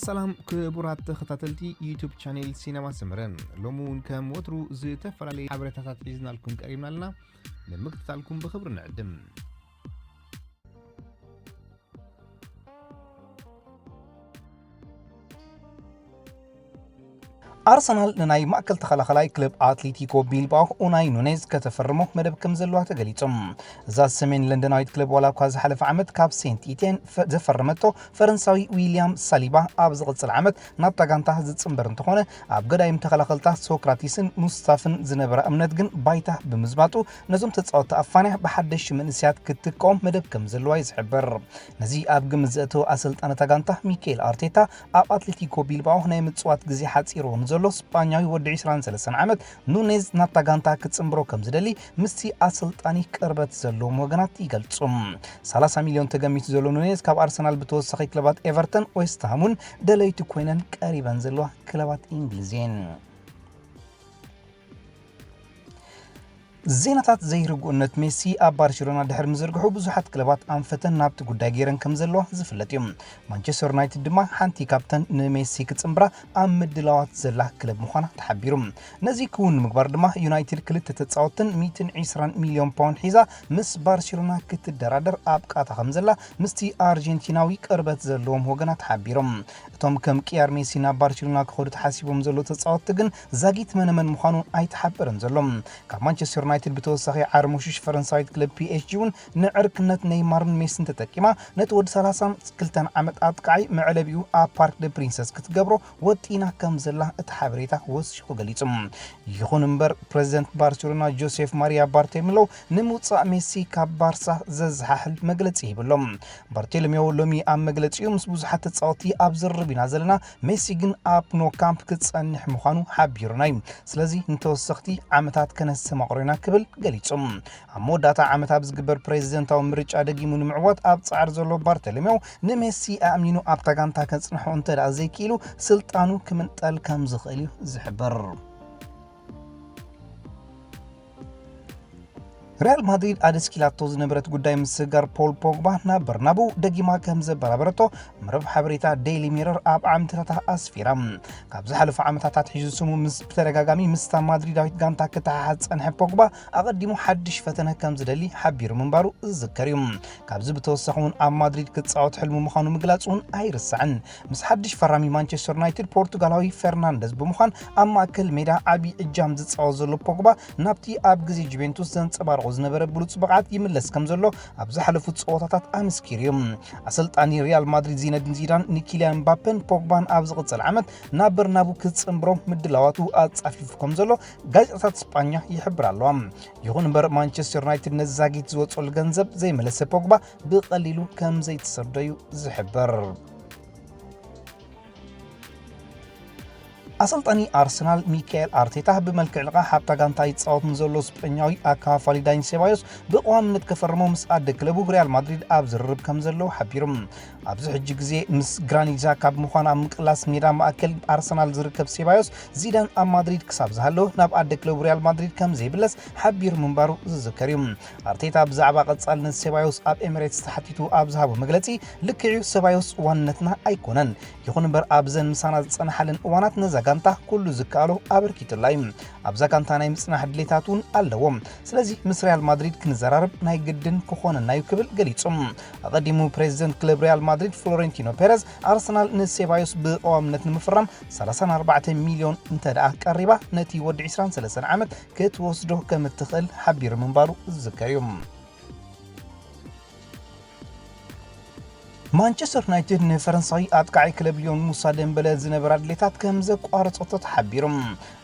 ሰላም ክቡራት ተኸታተልቲ ዩቱብ ቻኔል ሲነማ ሰመረ፣ ሎሚ እውን ከም ወትሩ ዝተፈላለዩ ሓበሬታታት ሒዝናልኩም ቀሪብና ኣለና። ንምክትታልኩም ብኽብሪ ንዕድም። ኣርሰናል ንናይ ማእከል ተኸላኸላይ ክለብ ኣትሌቲኮ ቢልባኦ ኡናይ ኑኔዝ ከተፈርሞ መደብ ከም ዘለዋ ተገሊጹ። እዛ ሰሜን ለንደናዊት ክለብ ዋላ እኳ ዝሓለፈ ዓመት ካብ ሴንት ኢቴን ፈ- ዘፈረመቶ ፈረንሳዊ ዊልያም ሳሊባ ኣብ ዝቕጽል ዓመት ናብታ ጋንታ ዝጽንበር እንተኾነ፣ ኣብ ገዳይም ተኸላኸልታ ሶክራቲስን ሙስታፍን ዝነበራ እምነት ግን ባይታ ብምዝባጡ፣ ነዞም ተጻወትቲ ኣፋንያ ብሓደሽ መንእሰያት ክትጥቀኦም መደብ ከም ዘለዋ እዩ ዝሕበር። ነዚ ኣብ ግምት ዘእተወ ኣሰልጣኒ እታ ጋንታ ሚካኤል ኣርቴታ፣ ኣብ ኣትሌቲኮ ቢልባኦ ናይ ምጽዋት ግዜ ሓጺርዎ ንዘሎ ስጳኛዊ ወዲ ዕስራን ሰለስተን ዓመት ኑኔዝ ናብታ ጋንታ ክጽንብሮ ከም ዝደሊ ምስቲ ኣሰልጣኒ ቅርበት ዘለዎም ወገናት ይገልጹ። ሰላሳ ሚልዮን ተገሚቱ ዘሎ ኑኔዝ ካብ ኣርሰናል ብተወሳኺ ክለባት ኤቨርተን፣ ዌስትሃም እውን ደለይቲ ኮይነን ቀሪበን ዘለዋ ክለባት እንግሊዝ እየን። ዜናታት ዘይርግኡነት ሜሲ ኣብ ባርሴሎና ድሕሪ ምዝርግሑ ብዙሓት ክለባት ኣንፈተን ናብቲ ጉዳይ ገይረን ከም ዘለዋ ዝፍለጥ እዩ። ማንቸስተር ዩናይትድ ድማ ሓንቲ ካብተን ንሜሲ ክጽንብራ ኣብ ምድላዋት ዘላ ክለብ ምዃና ተሓቢሩ። ነዚ ክውን ንምግባር ድማ ዩናይትድ ክልተ ተጻወትን ሚእትን ዕስራን ሚልዮን ፓውንድ ሒዛ ምስ ባርሴሎና ክትደራደር ኣብ ቃታ ከም ዘላ ምስቲ ኣርጀንቲናዊ ቅርበት ዘለዎም ወገናት ሓቢሮም። እቶም ከም ቅያር ሜሲ ናብ ባርሴሎና ክኸዱ ተሓሲቦም ዘለዉ ተጻወትቲ ግን ዛጊት መነመን ምዃኑ ኣይተሓበረን ዘሎ። ካብ ማንቸስተር ዩናይትድ ብተወሳኺ ዓርሞሽሽ ፈረንሳዊት ክለብ ፒ ኤስ ጂ እውን ንዕርክነት ኔይማርን ሜስን ተጠቂማ ነቲ ወዲ ሰላሳን ክልተን ዓመት ኣጥቃዓይ መዕለቢኡ ኣብ ፓርክ ደ ፕሪንሰስ ክትገብሮ ወጢና ከም ዘላ እቲ ሓበሬታ ወሲኹ ገሊጹ። ይኹን እምበር ፕሬዚደንት ባርሴሎና ጆሴፍ ማሪያ ባርቴሚሎ ንምውጻእ ሜሲ ካብ ባርሳ ዘዝሓሕል መግለጺ ሂብሎም። ባርቴሎሜው ሎሚ ኣብ መግለጺኡ ምስ ብዙሓት ተጻወትቲ ኣብ ዝርርብ ኢና ዘለና፣ ሜሲ ግን ኣብ ኖ ካምፕ ክጸንሕ ምዃኑ ሓቢሩና እዩ። ስለዚ ንተወሰኽቲ ዓመታት ከነስተማቕሮ ኢና ክብል ገሊጹ። ኣብ መወዳእታ ዓመት ኣብ ዝግበር ፕሬዚደንታዊ ምርጫ ደጊሙ ንምዕዋት ኣብ ጻዕሪ ዘሎ ባርተሎሜው ንሜሲ ኣእሚኑ ኣብታ ጋንታ ከጽንሖ እንተ ደኣ ዘይክኢሉ ስልጣኑ ክምንጠል ከም ዝኽእል እዩ ዝሕበር። ሪያል ማድሪድ ኣደስኪላቶ ዝነበረት ጉዳይ ምስግጋር ፖል ፖግባ ናብ በርናቡ ደጊማ ከም ዘበራበረቶ መረብ ሓበሬታ ዴይሊ ሚረር ኣብ ዓምድታታ ኣስፊራ። ካብ ዝሓለፉ ዓመታት ኣትሒዙ ስሙ ምስ ብተደጋጋሚ ምስታ ማድሪዳዊት ጋንታ ክተሓሓዝ ዝጸንሐ ፖግባ ኣቐዲሙ ሓድሽ ፈተነ ከም ዝደሊ ሓቢሩ ምንባሩ ዝዝከር እዩ። ካብዚ ብተወሳኺ እውን ኣብ ማድሪድ ክጻወት ሕልሙ ምዃኑ ምግላጹ እውን ኣይርሳዕን። ምስ ሓድሽ ፈራሚ ማንቸስተር ዩናይትድ ፖርቱጋላዊ ፈርናንደዝ ብምዃን ኣብ ማእከል ሜዳ ዓቢ እጃም ዝጻወት ዘሎ ፖግባ ናብቲ ኣብ ግዜ ጁቬንቱስ ዘንጸባርቖ ዝነበረ ብሉጽ ብቕዓት ይምለስ ከም ዘሎ ኣብ ዝሓለፉ ጸወታታት ኣመስኪሩ እዩ። ኣሰልጣኒ ሪያል ማድሪድ ዚነዲን ዚዳን ንኪልያን ምባፔን ፖግባን ኣብ ዝቕጽል ዓመት ናብ በርናቡ ክጽንብሮም ምድላዋቱ ኣጻፊፉ ከም ዘሎ ጋዜጣታት ስጳኛ ይሕብራ ኣለዋ። ይኹን እምበር ማንቸስተር ዩናይትድ ነዚ ዛጊት ዝወጸሉ ገንዘብ ዘይመለሰ ፖግባ ብቐሊሉ ከም ዘይትሰዶ እዩ ዝሕበር። ኣሰልጣኒ ኣርሰናል ሚካኤል ኣርቴታ ብመልክዕ ልቓሕ ኣብታ ጋንታ ይጻወት ንዘሎ ስጳኛዊ ኣካፋሊ ዳኒ ሴባዮስ ብቐዋምነት ከፈርሞ ምስ ኣደ ክለቡ ሪያል ማድሪድ ኣብ ዝርርብ ከም ዘለዉ ሓቢሩ። ኣብዚ ሕጂ ግዜ ምስ ግራኒት ዛካ ብምዃን ኣብ ምቅላስ ሜዳ ማእከል ኣርሰናል ዝርከብ ሴባዮስ ዚዳን ኣብ ማድሪድ ክሳብ ዝሃለወ ናብ ኣደ ክለቡ ሪያል ማድሪድ ከም ዘይብለስ ሓቢሩ ምንባሩ ዝዝከር እዩ። ኣርቴታ ብዛዕባ ቀጻልነት ሴባዮስ ኣብ ኤሚሬትስ ተሓቲቱ ኣብ ዝሃቦ መግለጺ፣ ልክዕ እዩ፣ ሴባዮስ ዋንነትና ኣይኮነን። ይኹን እምበር ኣብዘን ምሳና ዝጸንሓለን እዋናት ነዛ ጋንታ ኩሉ ዝከኣሎ ኣበርኪቱላ እዩ። ኣብዛ ጋንታ ናይ ምጽናሕ ድሌታት እውን ኣለዎ። ስለዚ ምስ ሪያል ማድሪድ ክንዘራረብ ናይ ግድን ክኾነና እዩ ክብል ገሊጹ። ኣቐዲሙ ፕሬዚደንት ክለብ ሪያል ማድሪድ ፍሎሬንቲኖ ፔረዝ ኣርሰናል ንሴባዮስ ብቐዋምነት ንምፍራም ሰላሳን ኣርባዕተን ሚልዮን እንተ ደኣ ቀሪባ ነቲ ወዲ ዕስራን ሰለስተን ዓመት ክትወስዶ ከም እትኽእል ሓቢሩ ምንባሩ ዝዝከር እዩ። ማንቸስተር ዩናይትድ ንፈረንሳዊ ኣጥቃዒ ክለብ ሊዮን ሙሳ ደምበለ ዝነበራ ድሌታት ከም ዘቋረጸቶ ተሓቢሩ።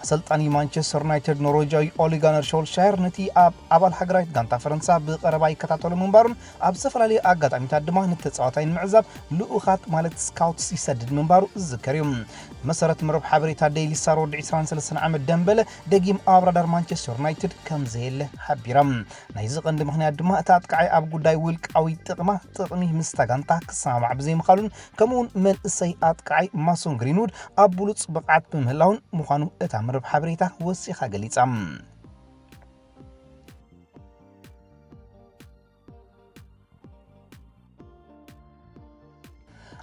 ኣሰልጣኒ ማንቸስተር ዩናይትድ ኖርዌጃዊ ኦሊጋነር ሾልሻየር ነቲ ኣብ ኣባል ሃገራዊት ጋንታ ፈረንሳ ብቐረባ ይከታተሎ ምንባሩን ኣብ ዝተፈላለዩ ኣጋጣሚታት ድማ ንተጻዋታይ ንምዕዛብ ልኡኻት ማለት ስካውትስ ይሰድድ ምንባሩ ዝዝከር እዩ። ብመሰረት መረብ ሓበሬታ ዴይሊ ስታር ወዲ ዕስራን ሰለስተን ዓመት ደምበለ ደጊም ኣብ ራዳር ማንቸስተር ዩናይትድ ከም ዘየለ ሓቢራ። ናይዚ ቀንዲ ምኽንያት ድማ እቲ ኣጥቃዓይ ኣብ ጉዳይ ውልቃዊ ጥቕማ ጥቕሚ ምስታ ጋንታ ክሰማማዕ ብዘይምኻሉን ከምኡውን መንእሰይ ኣጥቃዓይ ማሶን ግሪንውድ ኣብ ብሉጽ ብቕዓት ብምህላውን ምዃኑ እታ መረብ ሓበሬታ ወሲኻ ገሊጻ።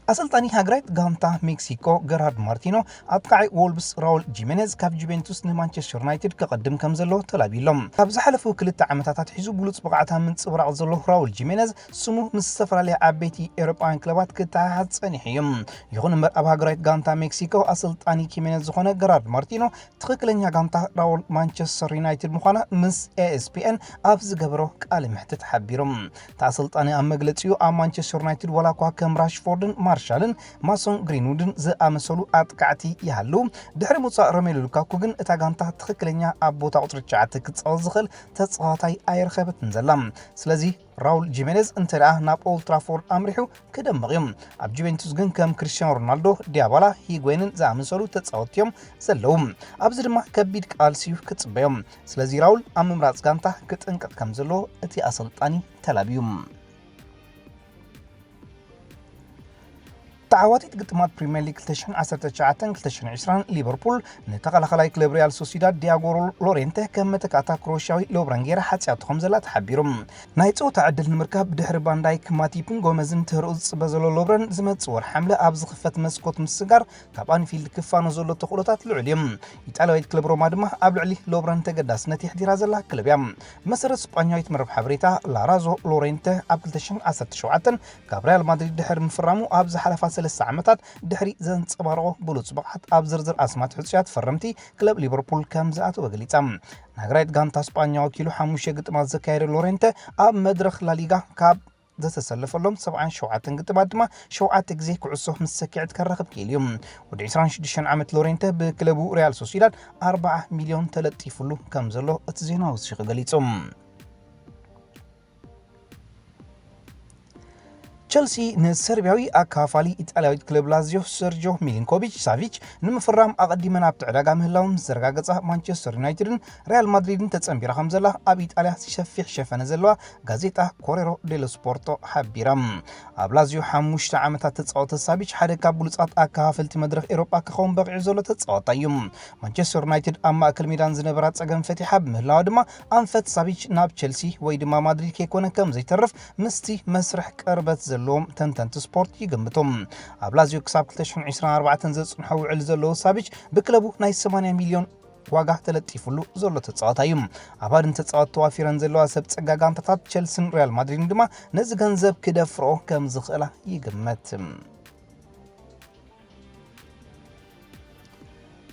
ኣሰልጣኒ ሃገራዊት ጋንታ ሜክሲኮ ገራርድ ማርቲኖ፣ ኣጥቃዓይ ዎልቭስ ራውል ጂሜኔዝ ካብ ጁቬንቱስ ንማንቸስተር ዩናይትድ ክቐድም ከም ዘሎ ተላብዩ ኣሎ። ካብ ዝሓለፉ ክልተ ዓመታት ኣትሒዙ ብሉጽ ብቕዓት ኣብ ምንጽብራቕ ዘሎ ራውል ጂሜኔዝ፣ ስሙ ምስ ዝተፈላለያ ዓበይቲ ኤውሮጳውያን ክለባት ክተሓሓዝ ጸኒሑ እዩ። ይኹን እምበር፣ ኣብ ሃገራዊት ጋንታ ሜክሲኮ ኣሰልጣኒ ኪሜኔዝ ዝኾነ ገራርድ ማርቲኖ፣ ትኽክለኛ ጋንታ ራውል ማንቸስተር ዩናይትድ ምዃና ምስ ኤ ኤስ ፒ ኤን ኣብ ዝገበሮ ቃለ መሕትት ሓቢሩ። እቲ ኣሰልጣኒ ኣብ መግለጺኡ፣ ኣብ ማንቸስተር ዩናይትድ ዋላ እኳ ከም ራሽፎርድን ማርሻልን ማሶን ግሪንውድን ዝኣመሰሉ ኣጥቃዕቲ ይሃልው፣ ድሕሪ ምውጻእ ሮሜሉ ሉካኩ ግን እታ ጋንታ ትኽክለኛ ኣብ ቦታ ቁጽሪ ትሽዓተ ክጻወት ዝኽእል ተጻዋታይ ኣይረኸበትን ዘላ። ስለዚ ራውል ጂሜኔዝ እንተ ደኣ ናብ ኦልድ ትራፎርድ ኣምሪሑ ክደምቕ እዩ። ኣብ ጁቬንቱስ ግን ከም ክርስቲያኖ ሮናልዶ፣ ዲያባላ፣ ሂጉዌንን ዝኣመሰሉ ተጻወትቲ እዮም ዘለዉ። ኣብዚ ድማ ከቢድ ቃልሲ እዩ ክጽበዮም። ስለዚ ራውል ኣብ ምምራጽ ጋንታ ክጥንቀቕ ከም ዘለዎ እቲ ኣሰልጣኒ ተላብዩ። ተዓዋቲት ግጥማት ፕሪምየር ሊግ ክልተ ሽሕን ዓሰርተ ትሽዓተን ክልተ ሽሕን ዕስራን ሊቨርፑል ንተኸላኸላይ ክለብ ሪያል ሶሲዳድ ዲያጎ ሎሬንተ ከም መተካእታ ክሮሽያዊ ሎብረን ጌራ ሓጽያቶ ከም ዘላ ተሓቢሩ። ናይ ጸወታ ዕድል ንምርካብ ድሕሪ ቫንዳይክ፣ ማቲፕን ጎመዝን ተርኡ ዝጽበ ዘሎ ሎብረን ዝመጽእ ወርሒ ሓምለ ኣብ ዝኽፈት መስኮት ምስጋር ካብ ኣንፊልድ ክፋኖ ዘሎ ተኽእሎታት ልዑል እዩ። ኢጣልያዊት ክለብ ሮማ ድማ ኣብ ልዕሊ ሎብረን ተገዳስነት የሕዲራ ዘላ ክለብ እያ። ብመሰረት ስጳኛዊት መረብ ሓበሬታ ላራዞ፣ ሎሬንተ ኣብ ክልተ ሽሕን ዓሰርተ ሸውዓተን ካብ ሪያል ማድሪድ ድሕሪ ምፍራሙ ኣብ ዝሓለፋ ሰለስተ ዓመታት ድሕሪ ዘንጸባረቖ ብሉጽ ብቕዓት ኣብ ዝርዝር ኣስማት ሕጹያት ፈረምቲ ክለብ ሊቨርፑል ከም ዝኣተወ ገሊጻ። ንሃገራዊት ጋንታ ስጳኛ ወኪሉ ሓሙሽተ ግጥማት ዘካየደ ሎሬንተ፣ ኣብ መድረኽ ላሊጋ ካብ ዘተሰለፈሎም ሰብዓን ሸውዓተን ግጥማት ድማ ሸውዓተ ግዜ ኩዕሶ ምስ ሰኪዐት ከራኽብ ክኢሉ እዩ። ወዲ ዕስራን ሽዱሽተን ዓመት ሎሬንተ ብክለቡ ሪያል ሶሲዳድ ኣርብዓ ሚልዮን ተለጢፉሉ ከም ዘሎ እቲ ዜና ወሲኹ ገሊጹ። ቸልሲ ንሰርቢያዊ ኣካፋሊ ኢጣልያዊት ክለብ ላዚዮ ሰርጆ ሚሊንኮቪች ሳቪች ንምፍራም ኣቐዲመን ኣብቲ ዕዳጋ ምህላዎም ዘረጋገጻ ማንቸስተር ዩናይትድን ሪያል ማድሪድን ተጸንቢራ ከም ዘላ ኣብ ኢጣልያ ሰፊሕ ሸፈነ ዘለዋ ጋዜጣ ኮሬሮ ዴሎ ስፖርቶ ሓቢራ። ኣብ ላዚዮ ሓሙሽተ ዓመታት ተጻወተ ሳቪች ሓደ ካብ ብሉጻት ኣካፋፈልቲ መድረኽ ኤውሮጳ ክኸውን በቒዑ ዘሎ ተጻዋታይ እዩ። ማንቸስተር ዩናይትድ ኣብ ማእከል ሜዳን ዝነበራ ጸገም ፈቲሓ ብምህላዋ ድማ ኣንፈት ሳቪች ናብ ቸልሲ ወይ ድማ ማድሪድ ከይኮነ ከም ዘይተርፍ ምስቲ መስርሕ ቅርበት ዘለዎም ተንተንቲ ስፖርት ይግምቱ። ኣብ ላዚዮ ክሳብ ክልተ ሽሕን ዕስራን ኣርባዕተን ዘጽንሖ ውዕል ዘለዎ ሳቪች ብክለቡ ናይ ሰማንያ ሚልዮን ዋጋ ተለጢፉሉ ዘሎ ተጻዋታይ እዩ። ኣባድን ተጻወት ተዋፊረን ዘለዋ ሰብ ጸጋ ጋንታታት ቸልስን ሪያል ማድሪድን ድማ ነዚ ገንዘብ ክደፍርኦ ከም ዝኽእላ ይግመት።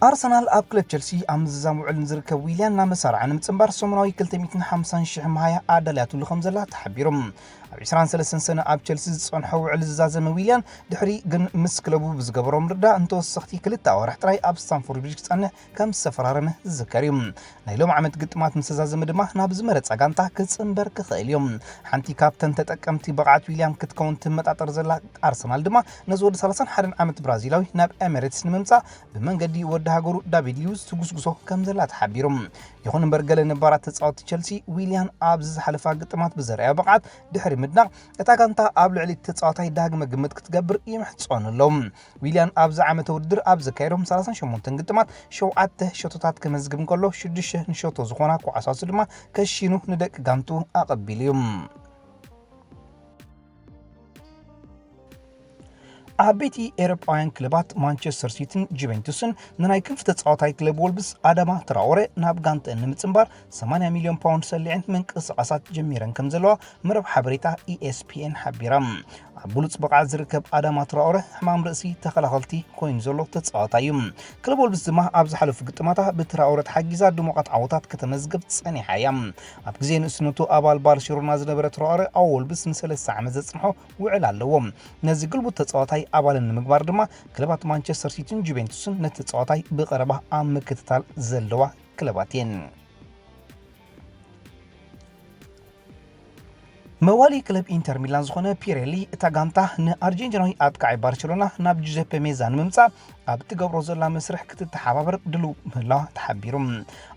ኣርሰናል ኣብ ክለብ ቸልሲ ኣብ ምዝዛም ውዕል ንዝርከብ ዊልያን እናመሳርዓ ንምጽንባር ሰሙናዊ ክልተ ሚእትን ሓምሳን ሽሕ መሃያ ኣዳልያትሉ ከም ዘላ ተሓቢሩ። ኣብ ዕስራን ሰለስተን ሰነ ኣብ ቸልሲ ዝጸንሖ ውዕል ዝዛዘመ ዊልያን ድሕሪ ግን ምስ ክለቡ ብዝገበሮ ምርዳእ ንተወሰኽቲ ክልተ ኣዋርሕ ጥራይ ኣብ ስታንፎርድ ብሪጅ ክጸንሕ ከም ዝተፈራረመ ዝዝከር እዩ። ናይ ሎም ዓመት ግጥማት ምስ ተዛዘመ ድማ ናብ ዝመረጻ ጋንታ ክጽንበር ክኽእል እዩ። ሓንቲ ካብተን ተጠቀምቲ ብቕዓት ዊልያን ክትከውን ትመጣጠር ዘላ ኣርሰናል ድማ ነዚ ወዲ ሰላሳን ሓደን ዓመት ብራዚላዊ ናብ ኤሚሬትስ ንምምጻእ ብመንገዲ ወዲ ሃገሩ ዳቪድ ሉዊዝ ትጉስጉሶ ከም ዘላ ተሓቢሩ። ይኹን እምበር ገለ ነባራት ተጻወትቲ ቸልሲ ዊልያን ኣብዚ ዝሓለፋ ግጥማት ብዘርኣዮ ብቕዓት ድሕሪ ምድናቕ እታ ጋንታ ኣብ ልዕሊ እቲ ተጻዋታይ ዳግመ ግምት ክትገብር ይምሕጸኑ ኣለዉ። ዊልያን ኣብዚ ዓመተ ውድድር ኣብ ዘካየዶም ሰላሳን ሸሞንተን ግጥማት ሸውዓተ ሸቶታት ከመዝግብ እንከሎ ሽዱሽተ ንሸቶ ዝኾና ኮዓሳሱ ድማ ከሺኑ ንደቂ ጋንቱ ኣቐቢሉ እዩ። ዓበይቲ ኤውሮጳውያን ክለባት ማንቸስተር ሲቲን ጁቬንቱስን ንናይ ክንፊ ተጻዋታይ ክለብ ወልብስ ኣዳማ ትራኦረ ናብ ጋንተን ንምጽንባር ሰማንያ ሚልዮን ፓውንድ ሰሊዐን ምንቅስቓሳት ጀሚረን ከም ዘለዋ መረብ ሓበሬታ ኢኤስፒኤን ሓቢራ። ኣብ ብሉጽ ብቕዓት ዝርከብ ኣዳማ ትራኦረ ሕማም ርእሲ ተኸላኸልቲ ኮይኑ ዘሎ ተጻዋታይ እዩ። ክለብ ወልብስ ድማ ኣብ ዝሓለፉ ግጥማታ ብትራኦረ ተሓጊዛ ድሙቓት ዓወታት ከተመዝግብ ጸኒሓ እያ። ኣብ ግዜ ንእስነቱ ኣባል ባርሴሎና ዝነበረ ትራኦረ ኣብ ወልብስ ንሰለስተ ዓመት ዘጽንሖ ውዕል ኣለዎ። ነዚ ግልቡት ተጻዋታይ ኣባልን ንምግባር ድማ ክለባት ማንቸስተር ሲቲን ጁቬንቱስን ነቲ ተጻዋታይ ብቐረባ ኣብ ምክትታል ዘለዋ ክለባት እየን። መዋሊ ክለብ ኢንተር ሚላን ዝኾነ ፒሬሊ እታ ጋንታ ንኣርጀንቲናዊ ኣጥቃዓይ ባርሴሎና ናብ ጁዘፔ ሜዛ ንምምጻእ ኣብ ትገብሮ ዘላ መስርሕ ክትተሓባበር ድሉው ምህላዋ ተሓቢሩ።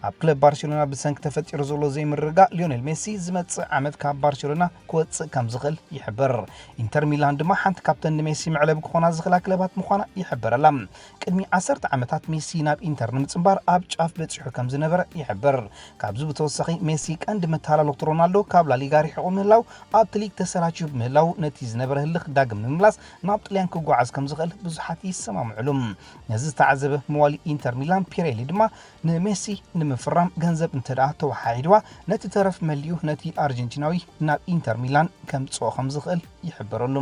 ኣብ ክለብ ባርሴሎና ብሰንኪ ተፈጢሩ ዘሎ ዘይምርግጋእ ሊዮኔል ሜሲ ዝመጽእ ዓመት ካብ ባርሴሎና ክወጽእ ከም ዝኽእል ይሕበር። ኢንተር ሚላን ድማ ሓንቲ ካብተን ንሜሲ መዕለቢ ክኾና ዝኽእላ ክለባት ምዃና ይሕበረላ። ቅድሚ ዓሰርተ ዓመታት ሜሲ ናብ ኢንተር ንምጽንባር ኣብ ጫፍ በጺሑ ከም ዝነበረ ይሕበር። ካብዚ ብተወሳኺ ሜሲ ቀንዲ መተላለቕቱ ሮናልዶ ካብ ላሊጋ ርሒቑ ምህላው ኣብቲ ሊግ ተሰላችዩ ብምህላው ነቲ ዝነበረ ህልኽ ዳግም ንምምላስ ናብ ጥልያን ክጓዓዝ ከም ዝኽእል ብዙሓት ይሰማምዕሉ። ነዚ ዝተዓዘበ መዋሊ ኢንተር ሚላን ፒሬሊ ድማ ንሜሲ ንምፍራም ገንዘብ እንተ ደኣ ተወሓሒድዋ ነቲ ተረፍ መሊኡ ነቲ ኣርጀንቲናዊ ናብ ኢንተር ሚላን ከምጽኦ ከም ዝኽእል ይሕበረሉ።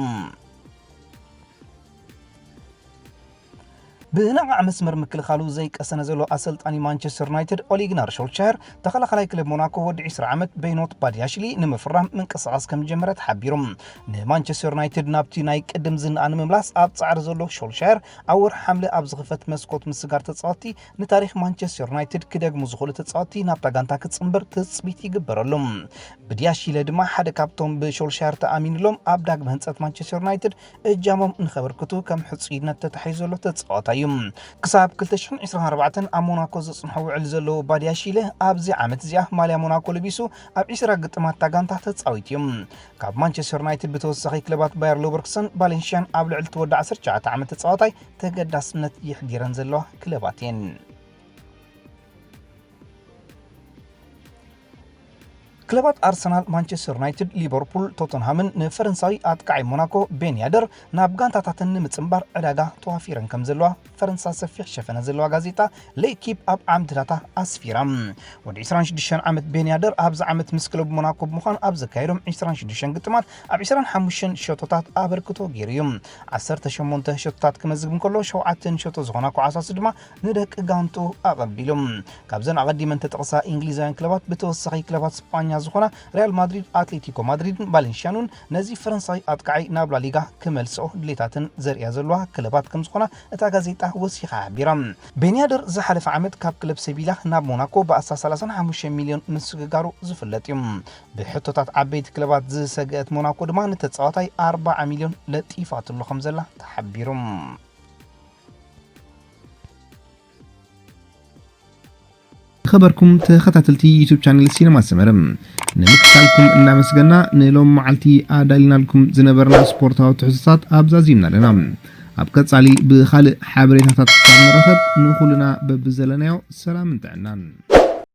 ብነቓዕ መስመር ምክልኻሉ ዘይቀሰነ ዘሎ ኣሰልጣኒ ማንቸስተር ዩናይትድ ኦሊግናር ሾልሻየር ተኸላኻላይ ክለብ ሞናኮ ወዲ ዕስራ ዓመት በይኖት ባዲያሽሊ ንምፍራም ምንቅስቓስ ከም ዝጀመረ ተሓቢሩ። ንማንቸስተር ዩናይትድ ናብቲ ናይ ቅድም ዝናኣ ንምምላስ ኣብ ጻዕሪ ዘሎ ሾልሻየር ኣብ ወርሒ ሓምለ ኣብ ዝኽፈት መስኮት ምስጋር ተጻወትቲ ንታሪኽ ማንቸስተር ዩናይትድ ክደግሙ ዝኽእሉ ተጻወትቲ ናብታ ጋንታ ክጽንበር ትጽቢት ይግበረሉ። ብዲያሽለ ድማ ሓደ ካብቶም ብሾልሻየር ተኣሚንሎም ኣብ ዳግመ ህንጸት ማንቸስተር ዩናይትድ እጃሞም ንኸበርክቱ ከም ሕጹይነት ተታሒዙ ዘሎ ተጻዋታይ እዩ። ክሳብ ክልተ ሽሕን ዕስራን ኣርባዕተን ኣብ ሞናኮ ዘጽንሖ ውዕል ዘለዎ ባዲያሺለ ኣብዚ ዓመት እዚኣ ማልያ ሞናኮ ለቢሱ ኣብ ዕስራ ግጥማት እታ ጋንታ ተጻዊቱ እዩ። ካብ ማንቸስተር ዩናይትድ ብተወሳኺ ክለባት ባየር ሌቨርኩሰን፣ ቫሌንሽያን ኣብ ልዕሊ እቲ ወዲ ዓሰርተ ትሽዓተ ዓመት ተጻዋታይ ተገዳስነት የሕዲረን ዘለዋ ክለባት እየን። ክለባት ኣርሰናል፣ ማንቸስተር ዩናይትድ፣ ሊቨርፑል፣ ቶተንሃምን ንፈረንሳዊ ኣጥቃዓይ ሞናኮ ቤን ያደር ናብ ጋንታታተን ንምጽንባር ዕዳጋ ተዋፊረን ከም ዘለዋ ፈረንሳ ሰፊሕ ሸፈነ ዘለዋ ጋዜጣ ሌኪፕ ኣብ ዓምዲ ዳታ ኣስፊራ። ወዲ ዕስራን ሽዱሽተን ዓመት ቤን ያደር ኣብዚ ዓመት ምስ ክለብ ሞናኮ ብምዃን ኣብ ዘካየዶም ዕስራን ሽዱሽተን ግጥማት ኣብ ዕስራን ሓሙሽተን ሸቶታት ኣበርክቶ ገይሩ እዩ። ዓሰርተ ሸሞንተ ሸቶታት ክመዝግብ እንከሎ ሸውዓተን ሸቶ ዝኾና ኳዕሳሱ ድማ ንደቂ ጋንቱ ኣቐቢሉ። ካብዘን ኣቐዲመን ተጠቕሳ እንግሊዛውያን ክለባት ብተወሳኺ ክለባት ስጳኛ ዝኾና ሪያል ማድሪድ፣ ኣትሌቲኮ ማድሪድን ቫሌንሽያን እውን ነዚ ፈረንሳዊ ኣጥቃዓይ ናብ ላሊጋ ክመልስኦ ድሌታትን ዘርእያ ዘለዋ ክለባት ከም ዝኾና እታ ጋዜጣ ወሲኻ ሓቢራ። ቤንያደር ዝሓለፈ ዓመት ካብ ክለብ ሰቢላ ናብ ሞናኮ ብኣስታት ሰላሳን ሓሙሽተን ሚልዮን ምስግጋሩ ዝፍለጥ እዩ። ብሕቶታት ዓበይቲ ክለባት ዝሰግአት ሞናኮ ድማ ንተጻዋታይ ኣርባዓ ሚልዮን ለጢፋትሉ ከም ዘላ ተሓቢሩ። ዝኸበርኩም ተኸታተልቲ ዩቱብ ቻነል ሲነማ ሰመረ፣ ንምክታልኩም እናመስገና ንሎም መዓልቲ ኣዳሊናልኩም ዝነበርና ስፖርታዊ ትሕዝቶታት ኣብዛዚምና ኣለና። ኣብ ቀጻሊ ብኻልእ ሓበሬታታት ክሳብ ንረኸብ ንኹልና በብዘለናዮ ሰላምን ጥዕናን።